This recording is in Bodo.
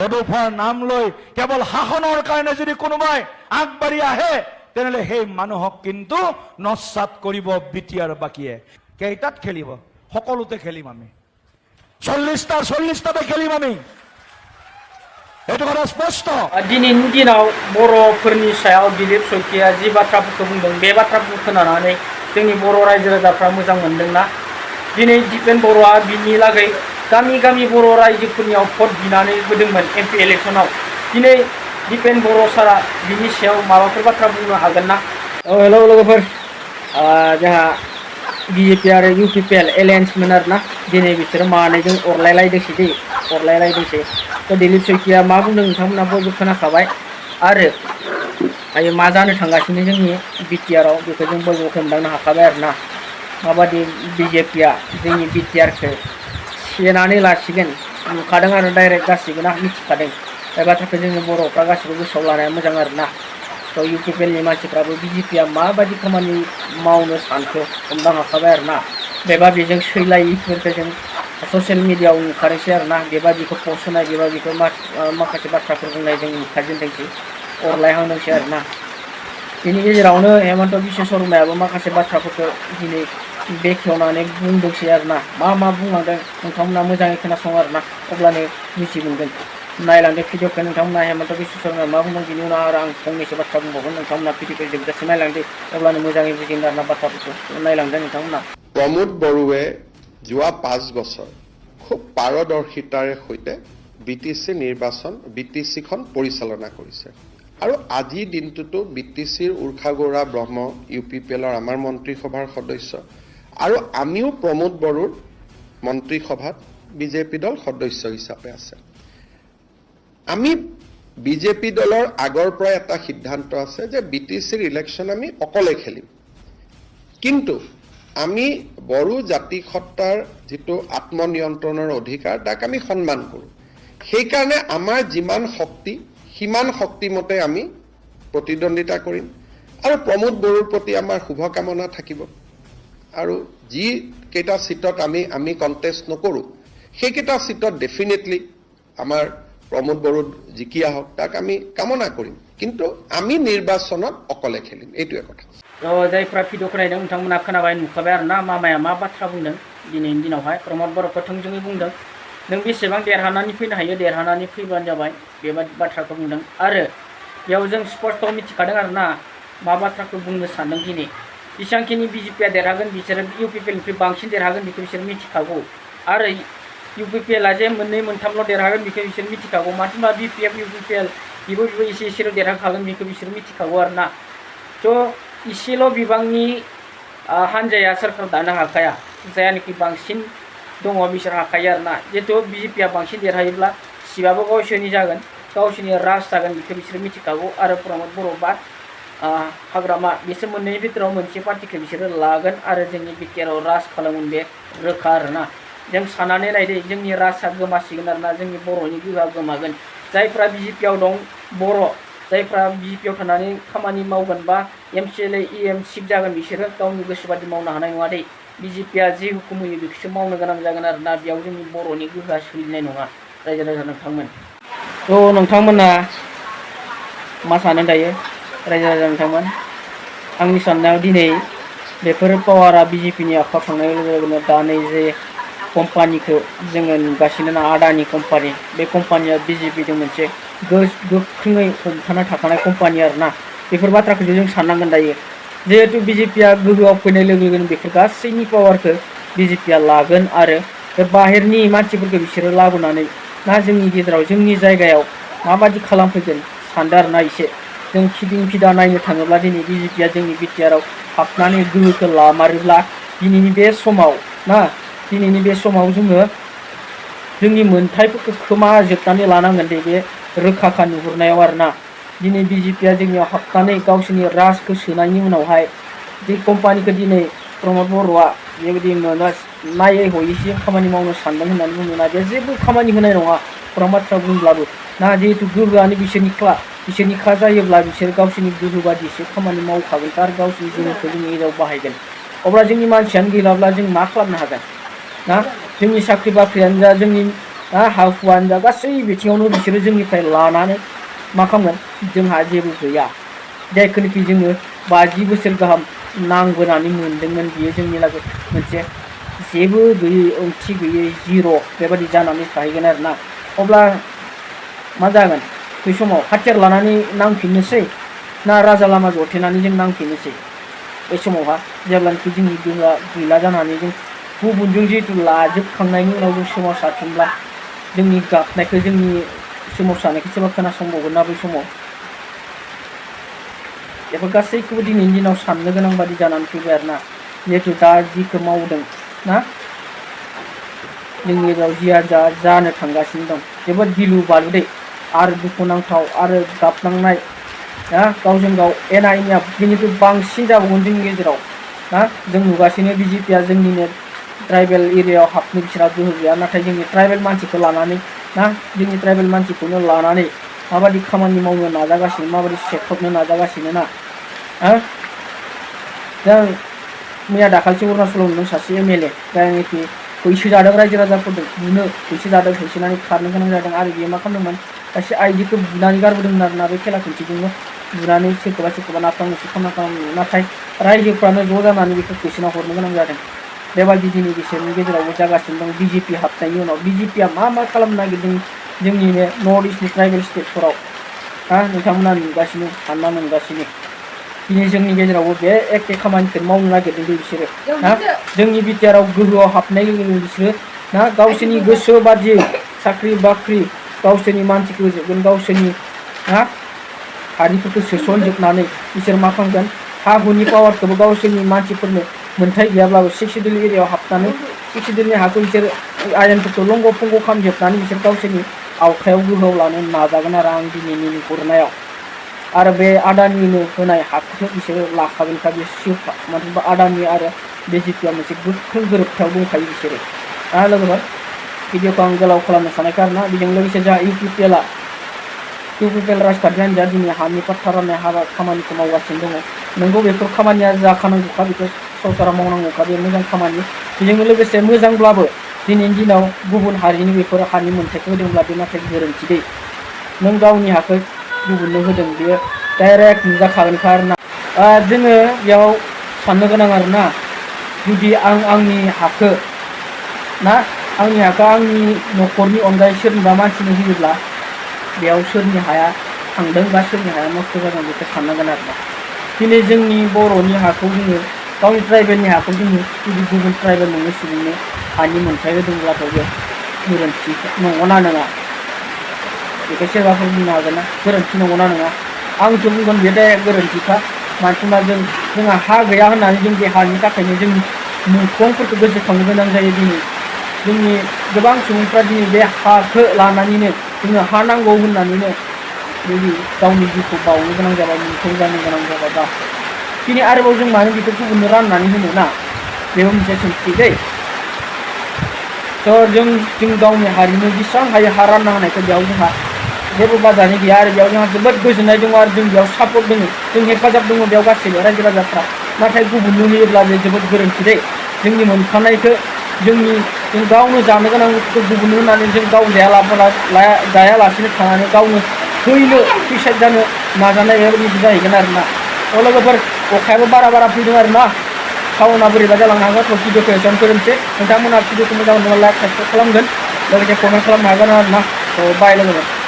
পদুফাৰ নাম লৈ কেৱল শাসনৰ কাৰণে যদি কোনোবাই আগবাঢ়ি আহে তেনেহ'লে সেই মানুহক কিন্তু নস্বাত কৰিব বিটিআৰ বাকীয়ে। কেইটাত খেলিব? সকলোতে খেলিম আমি, 40টাতে খেলিম আমি, এইটো কথা স্পষ্ট। दिनैनि दिनाव बर'फोरनि सायाव दिलीप शइकिया जि बाथ्राफोरखौ बुंदों बे बाथ्राफोरखौ खोनानानै जोंनि बर' रायजो राजाफ्रा मोजां मोनदोंना? दिनै दिपेन बर'आ बिनि लागै गामि गामि बर' रायजोफोरनियाव भट बिनानै होदोंमोन MP इलेक्सनाव। दिनै दिपेन बर' सारा बिनि सायाव माबाफोर बाथ्रा बुंनो हागोन ना? हेलौ लोगोफोर, जोंहा BJP आरो UPPL एलायन्समोन आरोना। दिनै बिसोरो मानैजों अरलायलायदोंसै। तो दिलीप शइकिया मा बुंदों नोंथांमोना बयबो खोनाखाबाय आरो दायो मा जानो थांगासिनो जोंनि बिटिआरआव बेखौ जों बयबो हमदांनो हाखाबाय आरोना। माबादि BJPआ जोंनि बिटिआरखौ सेनानै लासिगोन नुखादों आरो डाइरेक्ट गासिबो ना मिथिखादों। बे बाथ्राखौ जोंनि बर'फ्रा गासिबो गोसोआव लानाया मोजां आरोना। तो UPPLनि मानसिफ्राबो BJPआ माबादि खामानि मावनो सानखो हमदां हाखाबाय आरोना। बेबादिजों सैलायिफोरखौ जों ससियेल मिडियाआव नुखादोंसै आरोना। बेबादिखौ पस्ट होनाय, बेबादिखौ माखासे बाथ्राफोर बुंनाय जों नुखाजेनदोंसै, अरलायहांदोंसै आरोना। बेनि गेजेरावनो हेमन्त बिश्व शर्मायाबो माखासे बाथ्राफोरखौ दिनै बेखेवनानै बुंदोंसै आरोना। मा बुंलांदों नोंथांमोना मोजाङै खोनासं आरोना, अब्लानो बुजि मोनगोन। नायलांदो भिडिअखौ नोंथांमोना हेमन्त बिश्व शर्माया मा बुंदों, बिनि उनाव आरो आं फंनैसो बाथ्रा बुंबावगोन। नोंथांमोना भिडिअखौ जोबजासिम नायलांदो, अब्लानो मोजाङै बुजिगोन आरोना बाथ्राफोरखौ। नायलांदो नोंथांमोना। प्रमोद बरुवे যোৱা 5 বছৰ খুব পাৰদৰ্শিতাৰে সৈতে বিটিচিখন পৰিচালনা কৰিছে আৰু আজি দিনটোতো বিটিচিৰ উৰ্খাগৌৰা ব্ৰহ্ম UPPLৰ আমাৰ মন্ত্ৰীসভাৰ সদস্য আৰু আমিও প্ৰমোদ বড়োৰ মন্ত্ৰীসভাত BJP দল সদস্য হিচাপে আছে। আমি BJP দলৰ আগৰ পৰা এটা সিদ্ধান্ত আছে যে বিটিচিৰ ইলেকশ্যন আমি অকলে খেলিম, কিন্তু আমি বড়ো জাতিসত্তাৰ যিটো আত্মনিয়ন্ত্ৰণৰ অধিকাৰ তাক আমি সন্মান কৰোঁ। সেইকাৰণে আমাৰ যিমান শক্তি সিমান শক্তিমতে আমি প্ৰতিদ্বন্দ্বিতা কৰিম আৰু প্ৰমোদ বড়োৰ প্ৰতি আমাৰ শুভকামনা থাকিব। আৰু যি কেইটা সিটত আমি কণ্টেষ্ট নকৰোঁ সেইকেইটা সিটত ডেফিনেটলি আমাৰ প্ৰমোদ বড়ো জিকি আহক তাক আমি কামনা কৰিম, কিন্তু আমি নিৰ্বাচনত অকলে খেলিম, এইটোৱে কথা। जायफ्रा भिडिअखौ नायदों नोंथांमोना खोनाबाय नुखाबाय आरोना मामाया मा बाथ्रा बुंदों। दिनैनि दिनावहाय प्रमोद बर'खौ थोंजोङै बुंदों, नों बेसेबां देरहानानै फैनो हायो, देरहानानै फैबानो जाबाय, बेबादि बाथ्राखौ बुंदों। आरो बेयाव जों स्पष्ट मिथिखादों आरोना मा बाथ्राखौ बुंनो सानदों। दिनै जेसेबांखिनि BJPआ देरहागोन बिसोरो UPPLनिफ्राय बांसिन देरहागोन बेखौ बिसोर मिथिखागौ। आरो UPPLआ जे मोननै मोनथामल' देरहागोन बेखौ बिसोर मिथिखागौ। मानो होनबा BPF UPPL बेबो एसेल' देरहाखागोन बेखौ बिसोर मिथिखागौ आरोना। थ' इसेल' बिबांनि हानजाया सोरखार दानो हाखाया, जायानोखि बांसिन दङ बिसोर हाखायो आरोना। जिहेतु BJPआ बांसिन देरहायोब्ला सिटआबो गावसोरनि जागोन, गावसोरनि राज जागोन बेखौ बिसोर मिथिखागौ। आरो प्रमोद बर' बा हाग्रामा बिसोर मोननैनि बिथोराव मोनसे पार्टिखौ बिसोरो लागोन आरो जोंनि बिटिआरआव राज खालामगोन, बे रोखा आरोना। जों साननानै नायदो जोंनि राजआ गोमासिगोन आरोना, जोंनि बर'नि गोहोआ गोमागोन। जायफ्रा BJPआव दं बर', जायफ्रा BJPआव थानानै खामानि मावगोन बा MCLA EM सिट जागोन बिसोरो गावनि गोसोबादि मावनो हानाय नङा दै। BJPआ जि हुकुम होयो बेखौसो मावनो गोनां जागोन आरोना। बेयाव जोंनि बर'नि गोहोआ सोलिनाय नङा रायजो राजा नोंथांमोन। थ' नोंथांमोना मा सानो दायो रायजो राजा नोंथांमोन? आंनि साननायाव दिनै बेफोर पावारा BJPनि आखायाव थांनाय लोगो लोगोनो दा नै जे कम्पानिखौ जोङो नुगासिनो ना, आदानि कम्पानि, बे कम्पानिया BJPजों मोनसे गोख्रोङै हमथाना थाखानाय कम्पानि आरोना। बेफोर बाथ्राखौ जों साननांगोन दायो। जिहेतु BJPआ गोहोआव फैनाय लोगो लोगोनो बेफोर गासैनि पावारखौ BJPआ लागोन आरो बे बाहेरनि मानसिफोरखौ बिसोरो लाबोनानै ना जोंनि गेजेराव जोंनि जायगायाव माबादि खालामफैगोन सानदों आरोना। एसे जों फिदिं फिदा नायनो थाङोब्ला दिनै BJPआ जोंनि बिटिआरआव हाबनानै गोहोखौ लामारोब्ला दिनैनि बे समाव ना, दिनैनि बे समाव जोङो जोंनि मोनथायफोरखौ खोमाजोबनानै लानांगोन दे, बे रोखाखा नुहुरनायाव आरोना। दिनै BJPआ जोंनियाव हाबनानै गावसोरनि राजखौ सोनायनि उनावहाय बे कम्पानिखौ दिनै प्रमोद बर'आ बेबायदि नायै हयैसो खामानि मावनो सानदों होननानै बुंदों ना। बे जेबो खामानि होनाय नङा खौरां बाथ्रा बुंब्लाबो ना। जिहेतु गोहोआनो बिसोरनिखा जायोब्ला बिसोर गावसोरनि गोहो बादिसो खामानि मावखागोन आरो गावसोरनि गोहोखौ जोंनि गेजेराव बाहायगोन। अब्ला जोंनि मानसियानो गैलाब्ला जों मा खालामनो हागोन ना? जोंनि साख्रि बाख्रियानो जा, जोंनि हा हुआनो जा गासै बिथिङावनो बिसोरो जोंनिफ्राय लानानै मा खालामगोन जोंहा जेबो गैया जायखौनोखि जोङो 50 बोसोर गाहाम नांबोनानै मोनदोंमोन बियो जोंनि लागै मोनसे जेबो गैयै ओंथि गैयै जिर' बेबायदि जानानै थाहैगोन आरोना अब्ला मा जागोन बै समाव हाथियार लानानै नांफिननोसै ना राजा लामा जथेनानै जों नांफिननोसै बै समावहा जेब्लानाखि जोंनि गोहोआ गैला जानानै जों गुबुनजों जिहेतु लाजोबखांनायनि उनाव जों सोमावसारफिनब्ला जोंनि गाबनायखौ जोंनि सोमावसारनायखौ सोरबा खोनासंबावगोन ना बै समाव बेफोर गासैखौबो दिनैनि दिनाव साननो गोनां बादि जानानै फैबाय आरोना जिहेतु दा जिखौ मावदों ना जोंनि गेजेराव जिया जानो थांगासिनो दं जोबोद गिलु बालु आरो दुखुनांथाव आरो गाबनांनाय गावजों गाव एना एनिया बिनिख्रुइ बांसिन जाबावगोन जोंनि गेजेराव ना जों नुगासिनो बिजेपिया जोंनिनो ट्राइबेल एरियायाव हाबनो बिसोरहा गोहो गैया नाथाय जोंनि ट्राइबेल मानसिखौ लानानै ना जोंनि ट्राइबेल मानसिखौनो लानानै माबादि खामानि मावनो नाजागासिनो माबादि सेखबनो नाजागासिनो ना जों मैया दाखालिसो अरुणाचलाव नुदों सासे MLA जायनाखि हैसो जादों रायजो राजाफोरजों बुनो हैसो जादों हैसोनानै खारनो गोनां जादों आरो बियो मा खालामदोंमोन सासे आइजोखौ बुनानै गारबोदोंमोन आरोना बे खेला खिन्थिजोंनो बुनानै सोरखौबा नाफ्लांनोसो खालामनो नाथाय रायजोफ्रानो ज' जानानै बेखौ होसोना हरनो गोनां जादों बेबायदि दिनै बिसोरनि गेजेरावबो जागासिनो दं BJP हाबनायनि उनाव BJPया मा खालामनो नागिरदों जोंनि बे नर्थ इस्टनि ट्राइबेल स्टेटफोराव नोंथांमोना नुगासिनो सानना मोनगासिनो दिनै जोंनि गेजेरावबो बे एखे खामानिखौ मावनो नागिरदों बिसोरो जोंनि बिटिआरआव गोहोआव हाबनाय लोगो लोगो बिसोरो गावसोरनि गोसो बादियै साख्रि बाख्रि गावसोरनि मानसिखौ होजोबगोन गावसोरनि हारिफोरखौ सोसनजोबनानै बिसोर मा खालामगोन हा हुनि पावारखौबो गावसोरनि मानसिफोरनो मोन्थाय गैयाब्लाबो 6 सिडिउल एरियायाव हाबनानै 6 सिडिउलनि हाखौ बिसोर आयेनफोरखौ लंग' फंग' खालामजोबनानै बिसोर गावसोरनि आवथायाव गोहोआव लानो नाजागोन आरो आं दिनैनि नुहुरनायाव आरो बे आदानिनो होनाय हाखौ बिसोरो लाखागोनखा बे सिउखा मानो होनबा आदानि आरो BJPया मोनसे गोख्रों गोरोबथायाव दंखायो बिसोरो लोगोफोर भिडिअखौ आं गोलाव खालामनो सानाखै आरोना बेजों लोगोसे जोंहा UPPL राजखान्थि हान्जाया दिनै हानि पाट्टा राननाय हाबा खामानिखौ मावगासिनो दङ नंगौ बेफोर खामानिया जाखानांगौखा बेखौ सरकारा मावनांगौखा बे मोजां खामानि बेजों लोगोसे मोजांब्लाबो दिनैनि दिनाव गुबुन हारिनि बेफोर हानि मोन्थायखौ होदोंब्ला बे नाथाय गोरोन्थि दै नों गावनि हाखौ गुबुननो होदों बेयो डाइरेक्ट नुजाखागोनखा आरोना जोङो बेयाव साननो गोनां आरोना जुदि आंनि हाखौ आंनि न'खरनि अनगायै सोरनिबा मानसिनो होयोब्ला बेयाव सोरनि हाया थांदों बा सोरनि हाया नस्थ' जादों बेखौ साननांगोन आरोना दिनै जोंनि बर'नि हाखौ जोङो गावनि ट्राइबेलनि हाखौ जोङो जुदि गुबुन ट्राइबेल नङै सुबुंनो हानि मोन्थाय होदोंब्लाथ' बे गोरोन्थि नंगौना नङा बेखौ सोरबाफोर बुंनो हागोन ना गोरोन्थि नंगौना नङा आंथ' बुंगोन बे डाइरेक्ट गोरोन्थिखा मानोना जोंहा हा गैया होननानै जों बे हानि थाखायनो जोंनि मुंख्लंफोरखौ गोसोखांनो गोनां जायो दिनै जोंनि गोबां सुबुंफ्रा दिनै बे हाखौ लानानैनो जोंनो हा नांगौ होननानैनो बेदि गावनि जिउखौ बावनो गोनां जाबाय मुंख्लं जानो गोनां जाबाय दा दिनै आरोबाव जों मानो बेखौ गुबुननो राननानै होनो ना बेबो मोनसे सोंथि दै थ' जों गावनि हारिनो जेसेबां हायो हा रानना होनायखौ बेयाव जोंहा जेबो बादानि गैया आरो बेयाव जोंहा जोबोद गोजोननाय दङ आरो जों बेयाव सापर्ट दङ जों हेफाजाब दङ बेयाव गासैबो रायजो राजाफ्रा नाथाय गुबुननो होयोब्ला बे जोबोद गोरोन्थि दै जोंनि मोनखानायखौ जों गावनो जानो गोनां बुस्थुखौ गुबुननो होनानै जों गाव जायालासिनो थानानै गावनो हैनो सुइसाइड जानो नाजानाय बेबायदि जाहैगोन आरोना लोगोफोर अखायाबो बारा फैदों आरोना टाउना बोरैबा जालांनो हागौ थ' भिडिअखौ एसेबां फोरोंसै नोंथांमोनहा भिडिअखौ मोजां मोनोब्ला लाइक साबस्क्राइब खालामगोन लोगोसे कमेन्ट खालामनो हागोन आरोना थ' बाय लोगोफोर